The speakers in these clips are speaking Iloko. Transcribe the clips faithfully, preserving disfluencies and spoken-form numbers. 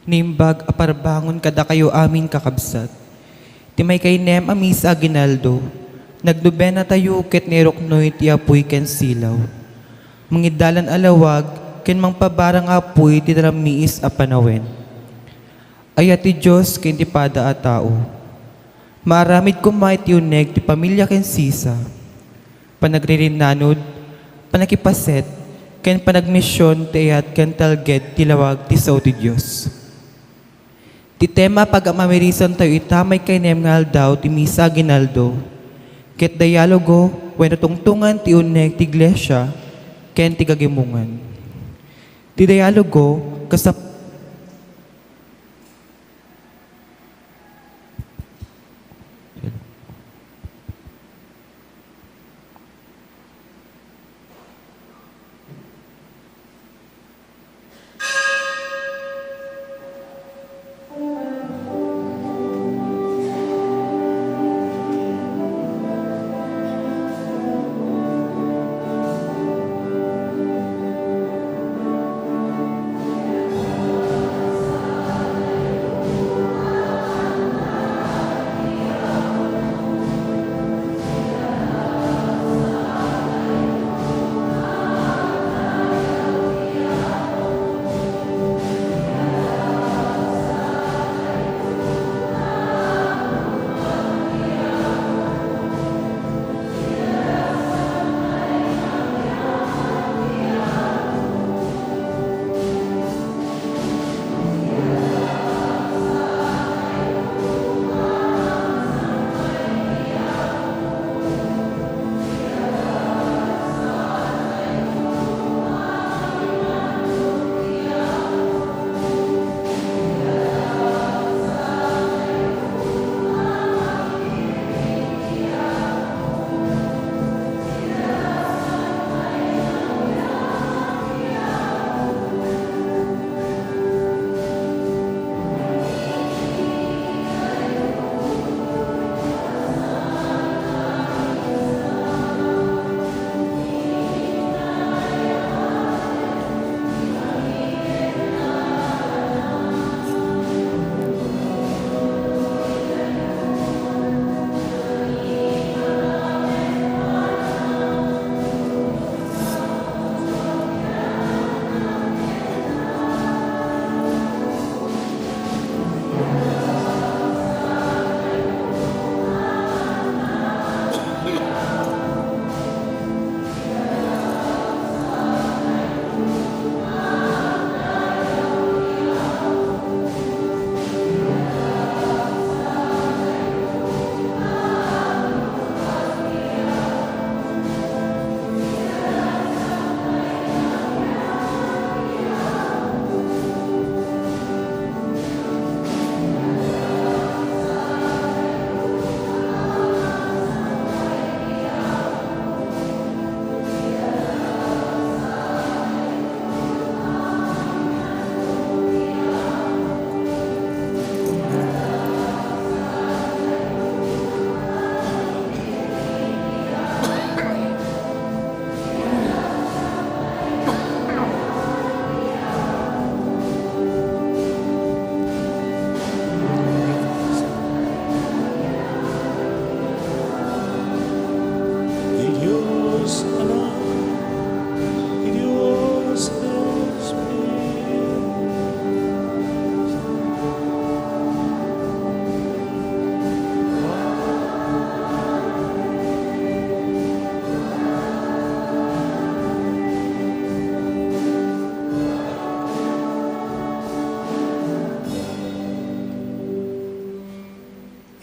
Naimbag a parbangon kadakayo amin, kakabsat. Ti maikaynem a misa aguinaldo, nagnobenatayo ket nairuknoy ti apuy ken silaw. Mangiddalan a lawag ken mangpabara nga apuy ti narammiis a panawen. Ayat ti Dios ken ti pada a tao. Maaramid koma iti uneg ti pamilia ken sisa, panagririnnanud, panakipaset, ken panagmision ti ayat ken talged ti lawag ti sao ti Dios. Ti tema a pagmamirisantayo ita maikaynem nga aldaw ti misa aguinaldo, ket dialogo wenno tungtongan ti uneg ti iglesia ken ti kagimongan. Ti dialogo, kasap-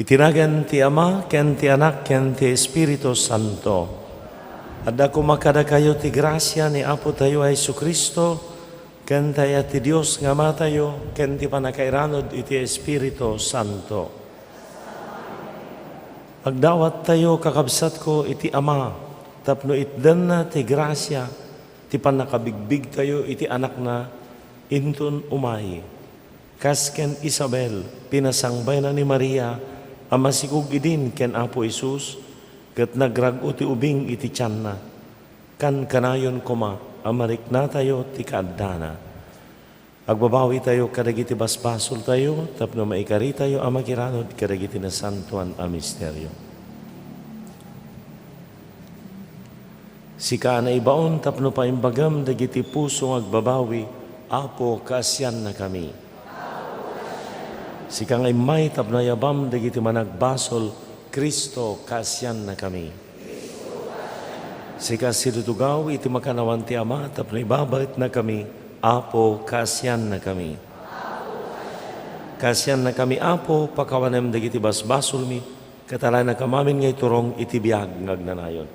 Iti nagan ti Ama, ken ti Anak, ken ti Espiritu Santo. Adda koma kadakayo ti grasia ni Apotayo a Jesu-Cristo, ken ti ayat ti Dios nga Amatayo, ken ti pannakairanud iti Espiritu Santo. Agdawattayo, kakabsatko, iti Ama tapno itdanna ti grasia ti pannakabigbigtayo iti Anakna inton umay. Kas ken Isabel, pinasangbayna ni Maria a masikog idin ken Apo Jesus, ket nagrag-o ti ubing iti tianna. Kankanayon koma a mariknatayo ti kaaddana. Agbabawitayo kadagiti basbasoltayo tapno maikaritayo a makiranud kadagiti nasantoan a misterio. Sika a naibaon tapno paimbagam dagiti puso nga agbabawi, Apo, kaasiannakami. Sika nga immay tapno ayabam dagiti managbasol, Cristo, kaasiannakami. Sika sidutugaw iti makannawan ti Ama tapno ibabaetnakami, Apo, kaasiannakami. Kaasiannakami, Apo, pakawanem dagiti basbasolmi, ket alaenakam amin nga iturong iti biag nga agnanayon.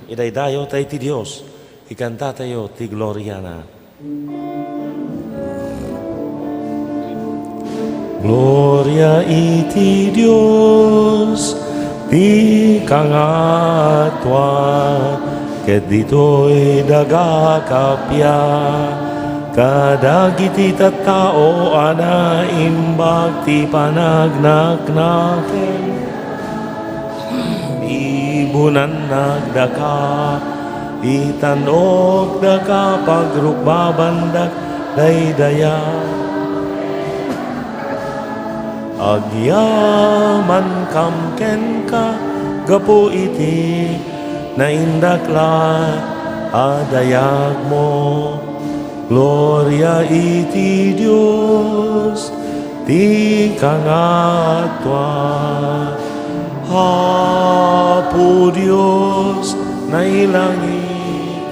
Idaydayawtayo ti Dios, ikantatayo ti gloriana. Gloria iti Dios ti kangatoan, ket ditoy daga kappia, kadagiti tattao a naimbag ti panagnaknakem. Ibunannakdaka, itan-okdaka, pagrukbabandak daydayaw. Agyamankam kenka gapu iti naindaklan a dayagmo. Gloria iti Dios ti kangatoan. Apo Dios, nailangit,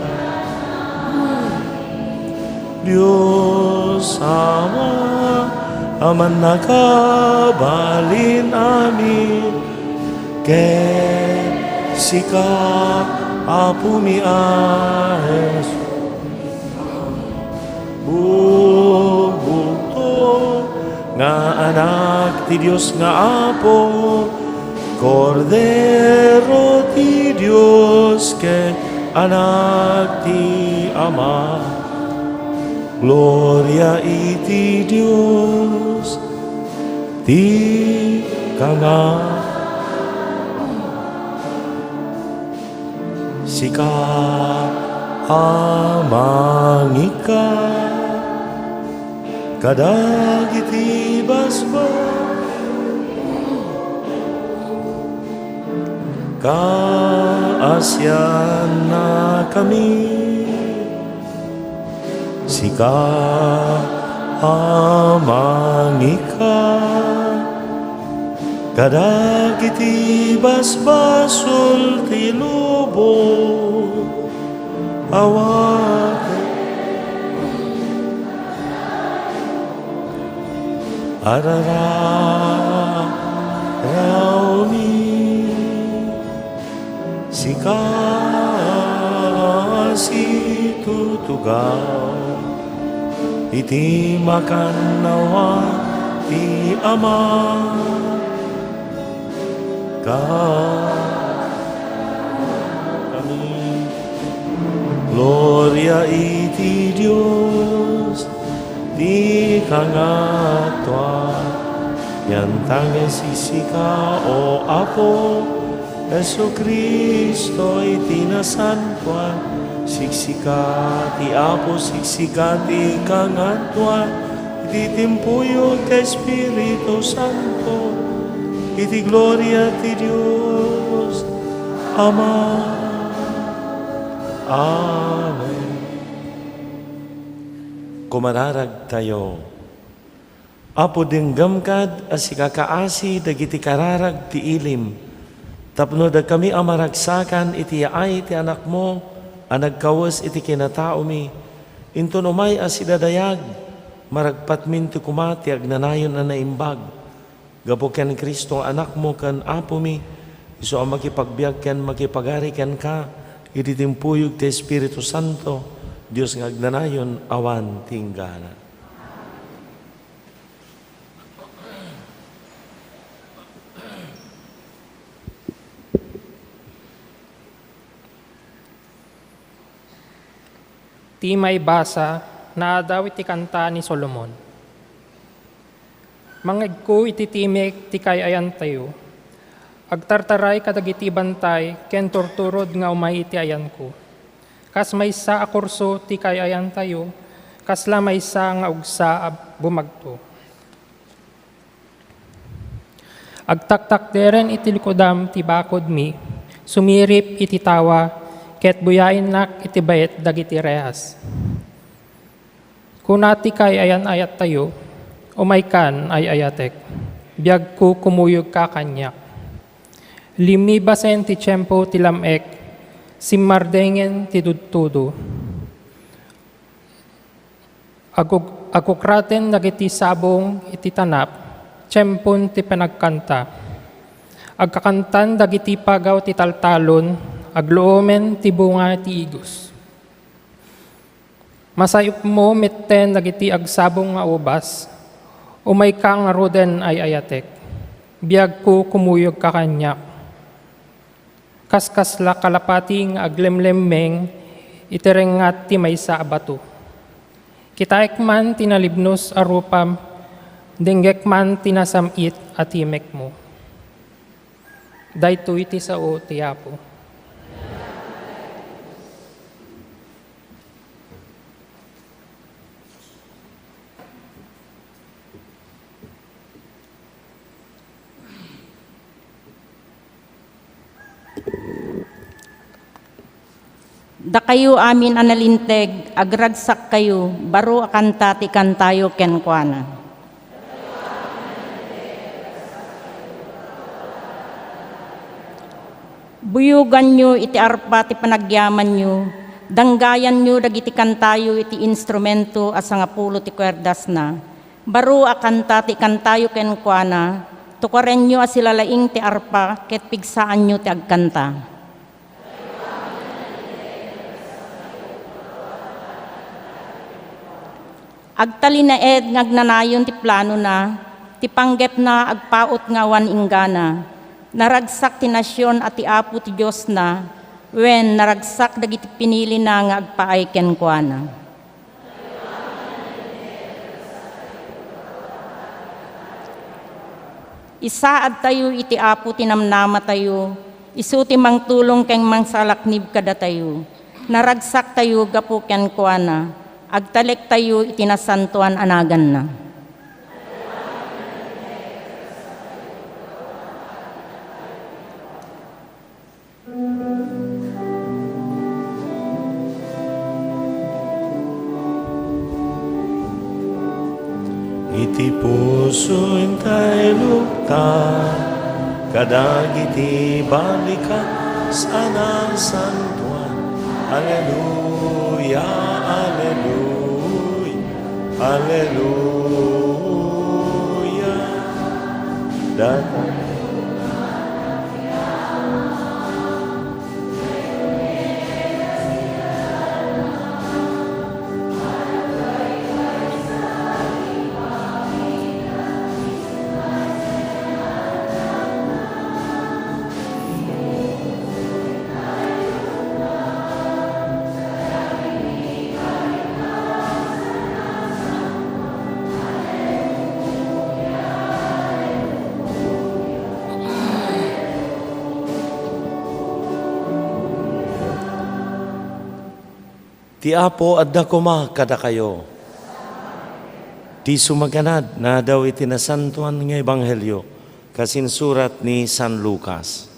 Dios Ama a mannakabalin amin, ken sika, Apomi a Jesus, bugbugtong nga Anak ti Dios nga Apo, Kordero ti Dios ken Anak ti Ama. Gloria iti Dios ti kanga. Sika a mangikkat kadagiti basbas, kaasiannakami. Sika a mangikkat kadagiti basbasol ti lubong, awaten arararawmi. Sika a situtugaw iti makannawan ti Ama. Ka-, kami. Gloria iti Dios ti kangatoan. Yantangay siksika, O Apo, Jesu-Cristo, iti nasantoan. Siksika ti Apo, siksika ti kangatoan, iti timpuyog ti Espiritu Santo, iti gloria ti Dios Ama. Amen. Kumararagtayo. Apo, denggem kad a sikakaasi dagiti kararag ti ilim, tapno dakami a maragsakan iti yaay ti Anakmo a nagkawes iti kinataomi, inton umay a sidadayag, maragpatminto koma ti agnanayon a naimbag. Gapu ken Cristo nga Anakmo ken Apomi, isu a makipagbiag ken makipagari kenka iti timpuyog ti Espiritu Santo, Dios nga agnanayon awan ti inggana. Ti maibasa, naadaw iti kanta ni Solomon. Mangegko iti timek ti kaay-ayantayo. Agtartaray kadagiti bantay ken turturod nga umay iti ayanko. Kas maysa a kurso ti kaay-ayantayo, Kasla maysa nga ugsa a bumagto. Agtaktakderen iti likudam ti bakodmi, sumirip iti tawa, ket buyaennak iti baet dagiti rehas. Kuna ti kaayan-ayattayo, "Umaykan, ay-ayatek, biagko, kumuyogka kaniak." Limmibasen ti tiempo ti lam-ek, simmardengen ti tudtudo. Aguk-, agkukraten dagiti sabong iti tanap, tiempon ti panagkanta. Agkakantan dagiti pagaw ti taltalon, agluomen ti bunga ti igos. Masayupmo metten dagiti agsabong nga ubas, umayka ngaruden, ay-ayatek. Biagko, kumuyogka kaniak. Kas kasla kalapati nga aglemlemmeng iti rengngat ti maysa a bato. Kitaek man ti nalibnos a rupam, denggek man ti nasam-it a timekmo. Daytoy ti sao ti Apo. Dakayo amin a nalinteg, agragsakkayo, baro a kanta ti ikantayo kenkuana. Buyoganyo iti arpa ti panagyamanyo, danggayanyo dagiti kantayo iti instrumento a sangapulo ti kuerdasna. Baro a kanta ti ikantayo kenkuana, tukarenyo a silalaing ti arpa ket pigsaanyo ti agkanta. Agtalinaed nga agnanayon ti planona, ti panggepna agpaut nga awan inggana. Naragsak ti nasion a ti Apo ti Diosna, wen, naragsak dagiti pinilina nga agpaay kenkuana. Isaadtayo iti Apo ti namnamatayo, isu ti mangtulong ken mangsalaknib kadatayo. Naragsaktayo gapu kenkuana, agtalektayo iti nasantoan a naganna. Iti puso intay lukta, kadagiti balikas a nasantoan. Aleluya, aleluya, aleluya. Dat- Ti Apo adda koma kadakayo. Ti sumaganad nga aldaw iti Nasantoan nga Ebanghelio kas insurat ni San Lucas.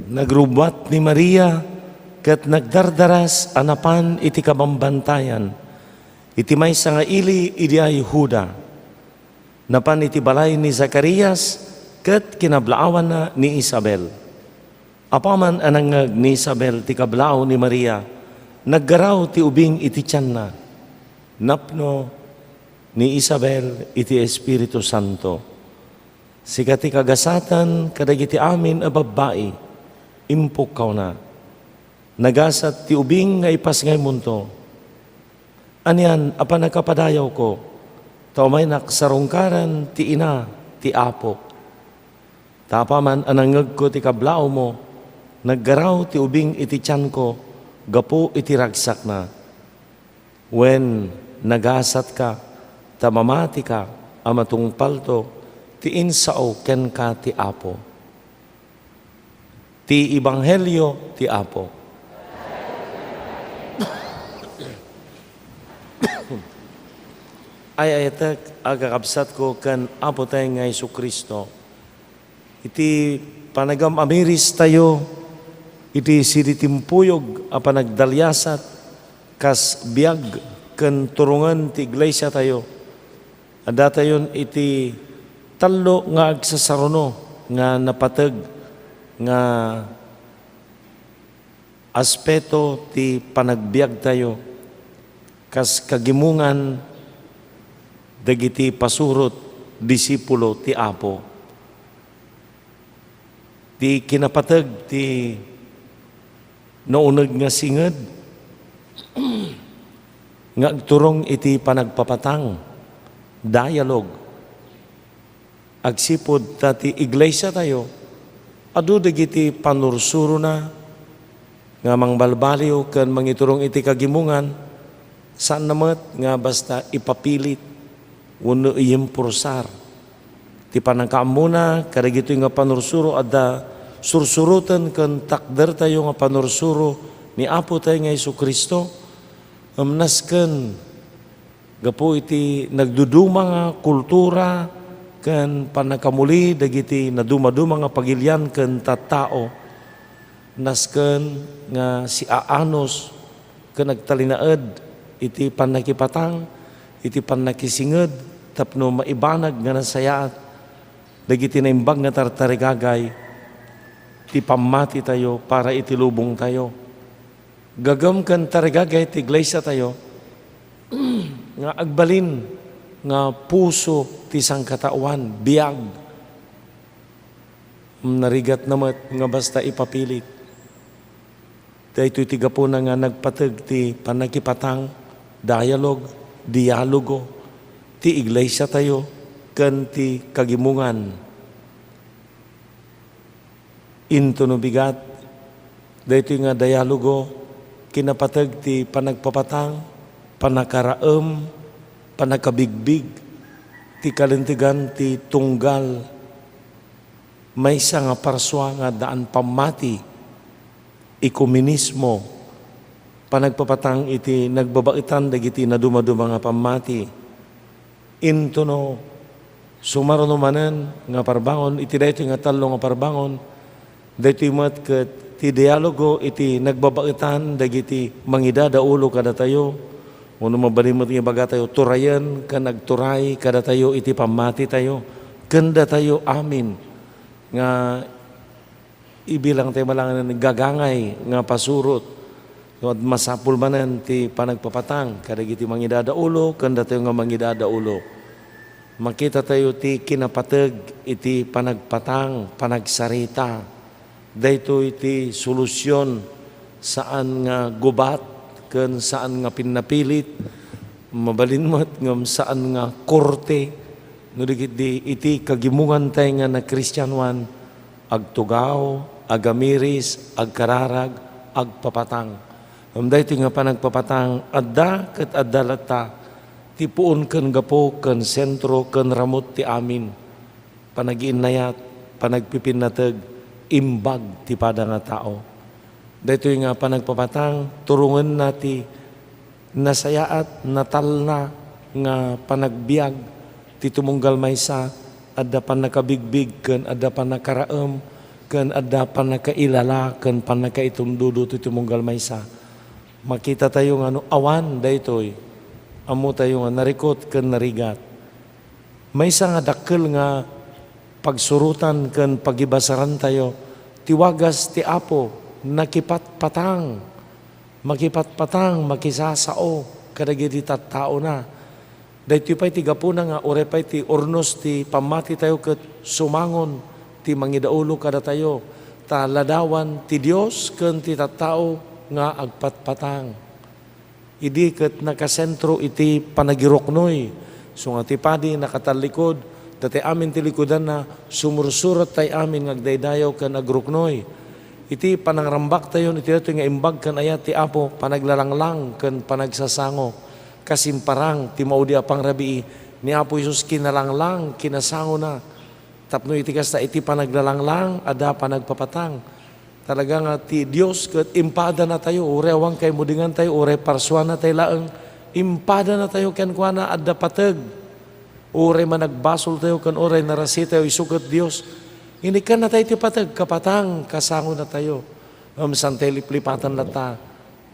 Nagrubbuat ni Maria ket nagdardaras a napan iti kabambantayan iti maysa nga ili idiay Juda. Napan iti balay ni Zacarias ket kinablaawanna ni Isabel. Apaman a nangngeg ni Isabel ti kablaaw ni Maria, naggaraw ti ubing iti tianna. Napno ni Isabel iti Espiritu Santo. Sika ti kagasatan kadagiti amin a babbai, impukkawna. Nagasat ti ubing nga ipasngaymonto. Anian a pannakapadayawko, ta umaynak sarungkaran ti ina ti Apok. Ta apaman a nangngegko ti kablaawmo, naggaraw ti ubing iti tianko gapu iti ragsakna. Wen, Nagasatka, ta mamatika a matungpalto ti insao kenka ti Apo. Ti Ebanghelio ti Apo. Ay-ayatek a kakabsatko ken Apotayo nga Jesu-Cristo, iti panagam-amiristayo iti siditimpuyog a panagdaliasat kas biag ken turongen ti iglesiatayo, addatayon iti tallo nga agsasaruno nga napateg nga aspeto ti panagbiagtayo kas kagimongan dagiti pasurot, disipulo ti Apo. Ti kinapateg ti nauneg nga singed nga agturong iti panagpapatang, dialogue. Agsipud ta ti iglesiatayo, adu dagiti pannursurona nga mangbalbaliw ken mangiturong iti kagimongan, saanna met nga basta ipapilit wenno iyimpursar. Ti pannakaammona kadagitoy nga pannursuro adda sursuroten ken takdertayo nga pannursuro ni Apotayo nga Jesu-Cristo, ngem nasken gapu iti nagduduma nga kultura ken pannakamuli dagiti nadumaduma nga pagilian ken tattao, nasken nga siaanus ken agtalinaed iti pannakipatang, iti pannakisinged tapno maibanag nga nasayaat dagiti naimbag nga tartarigagay ti pammatitayo para iti lubongtayo. Gagem ken tarigagay ti iglesiatayo nga agbalin nga puso ti sangkataoan, biag. Narigatna met nga basta ipapilit. Daytoy ti gapuna nga nagpateg ti pannakipatang, dialogue, dialogo, ti iglesiatayo ken ti kagimongan. Into no bigat, daytoy nga dialogo, kinapateg ti panagpapatang, pannakaraem, pannakabigbig, ti kalintegan ti tunggal, maysa nga parsua nga daan pammati, ekumenismo, panagpapatang iti nagbabaetan dagiti nadumaduma nga pammati. Into no sumaruno manen nga parbangon, iti daytoy nga tallo nga parbangon, daytoy met ket ti dialogo iti nagbabaetan dagiti mangidadaulo kadatayo, wenno mabalin met nga ibagatayo, turayen ken agturay kadatayo iti pammatitayo, ken datayo amin nga ibilangtayo malangen gagangay nga pasurot. Masapul manen ti panagpapatang kadagiti mangidadaulo ken datayo nga mangidadaulo. Makitatayo ti kinapateg iti panagpatang, panagsarita. Daytoy ti solusion, saan nga gubat ken saan nga pinnapilit. Mabalin met ngem saan nga korte no dagiti iti kagimongantay nga nakristianoan, agtugaw, agamiris, agkararag, agpapatang. Ngem daytoy nga panagpapatang, adda ket adda latta ti puon ken gapu ken sentro ken ramut ti amin. Panagiinnayat, panagpipinnateg, imbag ti pada nga tao. Daytoy nga panagpapatang, turongenna ti nasayaat, natalna nga panagbiag ti tumunggal maysa, adda pannakabigbig ken adda pannakaraem ken adda pannakailala ken pannakaitundudo ti tumunggal maysa. Makitatayo nga no awan daytoy, ammotayo nga narikut ken narigat. Maysa nga dakkel nga pagsurotan ken pagibasarantayo ti wagas ti Apo, nakipatpatang, makipatpatang, makisasao kadagiti tattaona. Daytoy pay ti gapuna nga uray pay ti urnos ti pammatitayo ket sumangon ti mangidaulo kadatayo, ta ladawan ti Dios ken ti tattao nga agpatpatang. Idi ket nakasentro iti panagiruknoy. Isu nga ti padi nakatallikod, dati amin ti likudanna, sumursurottay amin nga agdaydayaw ken agruknoy. Iti panangrambaktayon iti daytoy nga imbag ken ayat ti Apo, panaglalanglang ken panagsasango. Kasimparang ti maudi a pangrabii ni Apo Jesus, kinalanglang, kinasangona. Tapno iti kasta, iti panaglalanglang, adda panagpapatang. Talaga nga ti Dios ket impadanatayo, uray awan kaimudengantayo, uray parsuanatayo laeng, impadanatayo kenkuana, adda pateg. Uray managbasoltayo ken uray narasitayo, isu ket Dios. Inikannatayo ti pateg, kapatang, kasangonatayo. Ngem saan tayo liplipatan latta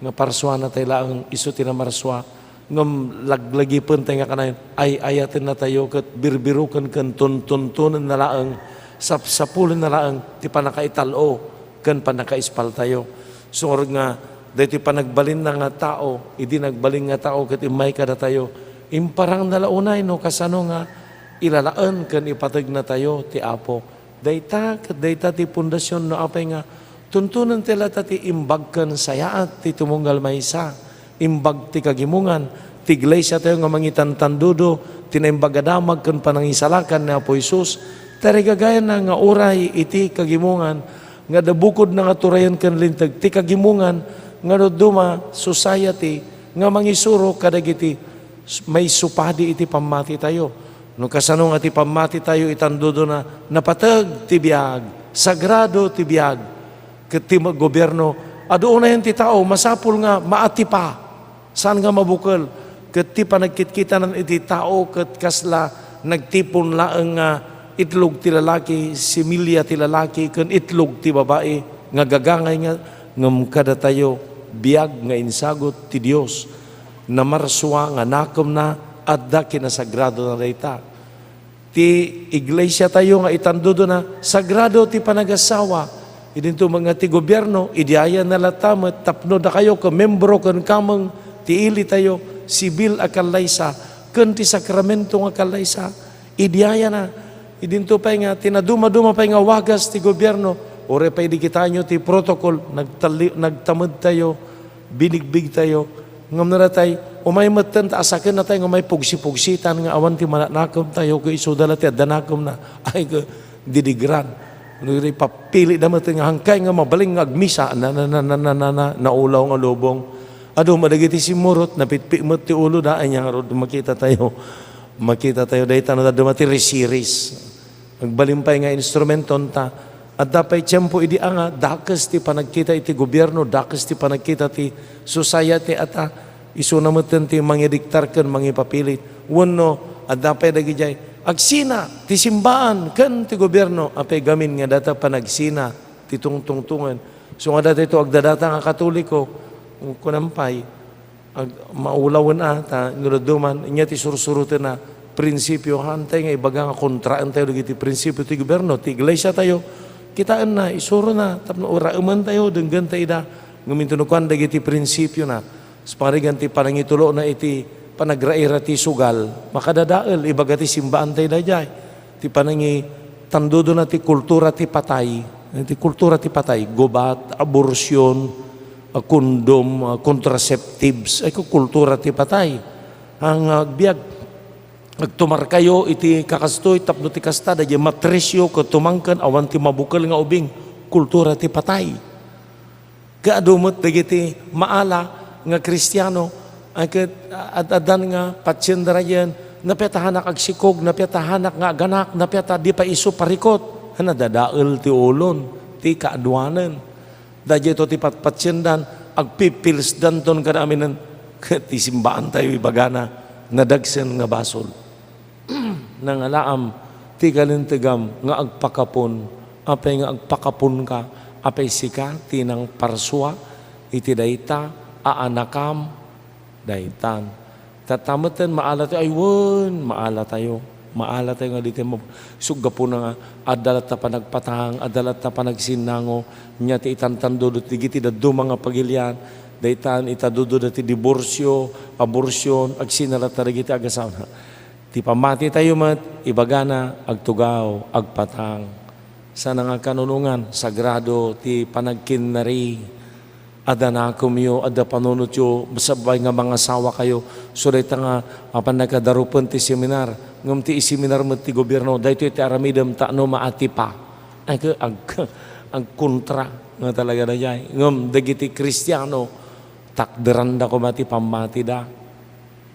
nga parsuanatayo laeng isu ti namarsua, ngem laglagipentayo nga kanayon, ay-ayatennatayo ket birbiroken ken tuntuntonenna laeng, sapsapulenna laeng ti pannakaital-o ken pannakaispaltayo. Sumurot nga, daytoy panagbalinna nga tao, idi nagbalin nga tao ket immay kadatayo, imparangna la unay no kasano nga ilalaen ken ipategnatayo ti Apo. Dayta ket dayta ti pundasion no apay nga tuntunen ti latta ti imbag ken sayaat ti tumunggal maysa, imbag ti kagimongan, ti iglesiatayo nga mangitantandudo ti Naimbag a Damag ken panangisalakan ni Apo Jesus. Tarigagayana nga uray iti kagimongan nga adda bukodna nga turayen ken linteg ti kagimongan nga dadduma, society nga mangisuro kadagiti maisupadi iti pammatitayo. No kasano nga ti pammatitayo itandudona, napateg ti biag, sagrado ti biag, ket ti gobierno, adu unayen ti tao, masapul nga maatipa, saan nga mabukel, ket ti panagkitkitanan iti tao ket kasla nagtipon laeng nga itlog ti lalaki, similya ti lalaki, ken itlog ti babai nga gagangay nga, ngem kadatayo, biag nga insagut ti Dios. Namarsua nga nakemna, adda kinasagradona dayta. Ti iglesiatayo nga itandudona, sagrado ti panagasawa. Idinto met nga ti gobierno, idiayanna latta met tapno dakayo ket membro ken kameng ti ilitayo, sibil a kallaysa, ken ti sakramento nga kallaysa. Idiayana, idinto pay nga ti nadumaduma pay nga wagas ti gobierno, uray pay idi kitaenyo ti protocol, nagtalli-, nagtamedtayo, binigbigtayo. Ngem no datay, umay metten ta asakennatayo nga umay pugsi-pugsitan nga awan ti mananakemtayo, ket isuda la ti adda nakemna. Ay, ket didigran. No, ipapilida met nga hangkay nga mabalin nga agmisa, na, na, naulaw nga lubong. Adu met dagiti simmurot, napitpit met ti uloda, ay, nia ngarud makitatayo. Makitatayo, dayta no dadduma ti risiris. Agbalin pay nga instrumentonta. Adda pay tiempo idi a nga dakes ti panagkita iti gobierno, dakes ti panagkita ti society, ata isuna metten ti mangidiktar ken mangipapilit. Wenno, adda pay dagidiay agsina ti simbaan ken ti gobierno, apay gamin nga data panagsina ti tungtungtongen. So nga data ito agdadata nga Katoliko, kunan pay, ag-, maulawen a, ta no dadduma, nia ti sursurotenna, prinsipio, haantay nga ibaga nga kontraentayo dagiti prinsipio ti gobierno, ti iglesiatayo, kitaenna, isurona, tapno uraementayo, denggenta ida, ngem intono kuan dagiti prinsipiona, sa pangarigan ti panangitulona iti panagraira ti sugal, makadadael, ibaga ti simbaantay daydiay, ti panangi-, tandudona ti kultura ti patay, ti kultura ti patay, gubat, abortion, a kondom, a contraceptives, ay, ku-, kultura ti patay. Ang agbiag, agtumarkayo iti kakastoy tapno ti kasta, daydiay matrisyo ket tumangken awan ti mabukel nga ubing, kultura ti patay. Ket adu met dagiti maala nga Kristiano, ay, ket ad-, addan nga patien daydiay, napiatahanak agsikog, napiatahanak nga aganak, napiata di pa isu parikot, nadadael ti ulon, ti kaaduanen. Daydiay to ti patpatiendan, agpipilsdanton kada aminen, ket ti simbaantayo ibagana, nadagsen nga basol. Nangalaam ti kalintegam nga agpakapon, apay nga agpakaponka, apay sika ti nangparsua iti dayta a anakam, daytan. Tatta metten, maalatayo, ay wen, maalatayo. Maalatayo nga di tayo mab-, isut' gapuna nga adda latta panagpatang, adda latta panagsinnango, nia ti itantandudo dagiti dadduma nga pagilian, daytan itadudo dati diborsio, aborsion, agsina latta dagiti agasawana. Ti pammatitayo met, ibagana, agtugaw, agpatang. Sana nga kanunongan, sagrado ti panagkinnari. Adda nakemyo, adda panunotyo, sabay nga mangasawakayo. So, dayta nga, apan nagkadarupen ti seminar. Ngem ti iseminar met ti gobierno, daytoy ti aramidem, ta no maatipa. Ag-, ag-, agkontra nga talaga daydiay. Ngem dagiti Kristiano, takderanda koma ti pammatida.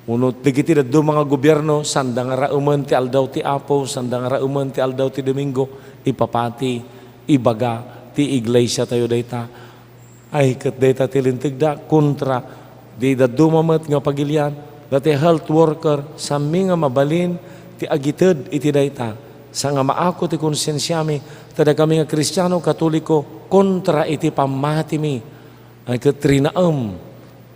Wenno dagiti dadduma nga gobierno, sanda nga raemen ti aldaw ti Apo, sanda nga raemen ti aldaw ti Domingo, ipapati, ibaga ti iglesia tayo dayta. Ay, ket dayta ti lintegda kontra di dadduma met nga pagilian, dati health worker, sami nga mabalin ti agited iti dayta. Sangamaako ti konsensiami, ta dakami nga Kristiano, Katoliko, kontra iti pammatimi. Ay, ket rinaem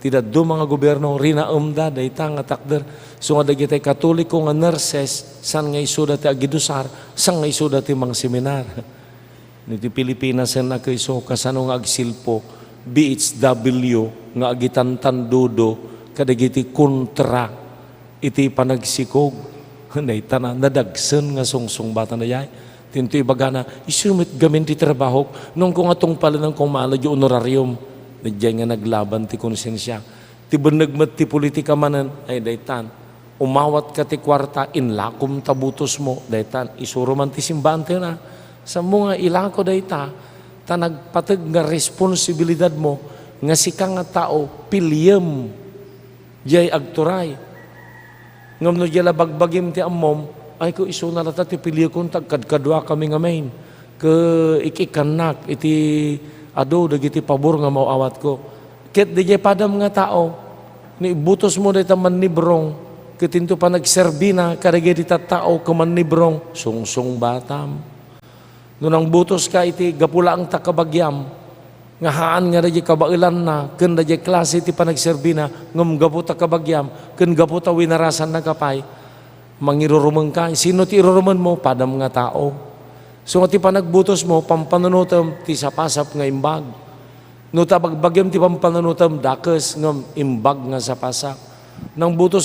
ti dadduma nga gobierno, rinaemda dayta nga takder. So nga dagiti Katoliko nga nurses, saan nga isuda ti agidusar, saan nga isuda ti mangseminar. Iti Pilipinas, saan a kayso, kasano nga agsilpo, B H W nga agitantandudo kadagiti kontra iti panagsikog. Dayta na, nadagsen nga sungsungbatan dayay. Tinto ibagana, "Isu met gamin ti trabahok, nung ko nga tungpalen, nung ko maala di honorarium." Daydiay nga naglaban ti konsensia. Ti benneg met ti politika manen, ay daytan. Umawatka ti kuarta, inlakom ta butosmo, daytan. Isuro man ti simbaan tayo na. Sammo nga ilako dayta, ta nagpateg nga responsibilidadmo nga sika nga tao, piliem. Diay agturay. Ngem no diay la bagbagim ti ammom, ay ko isuna lata ti piliekon ta agkadkaduakami ngamin. Ket ik-ikkannak iti adu dagiti pabor nga maaw-awatko. Ket diay padam nga tao, no ibutosmo dayta mannibrong, ket into panagserbina kadagiti tattao ket mannibrong, sungsungbatam. No nangbutoska iti gapu laeng ta kabagiam, nga haan nga daydiay kabaelanna ken daydiay klase ti panagserbina, ngem gapu ta kabagiam ken gapu ta winarasannaka pay, mangirurumengka. Sino ti irurumenmo? Padam nga tao. So nga ti panagbutosmo, pampanunotem ti sapasap nga imbag. No ta bagbagim ti pampanunotem, dakes ngem imbag nga sapasap. Nangbutos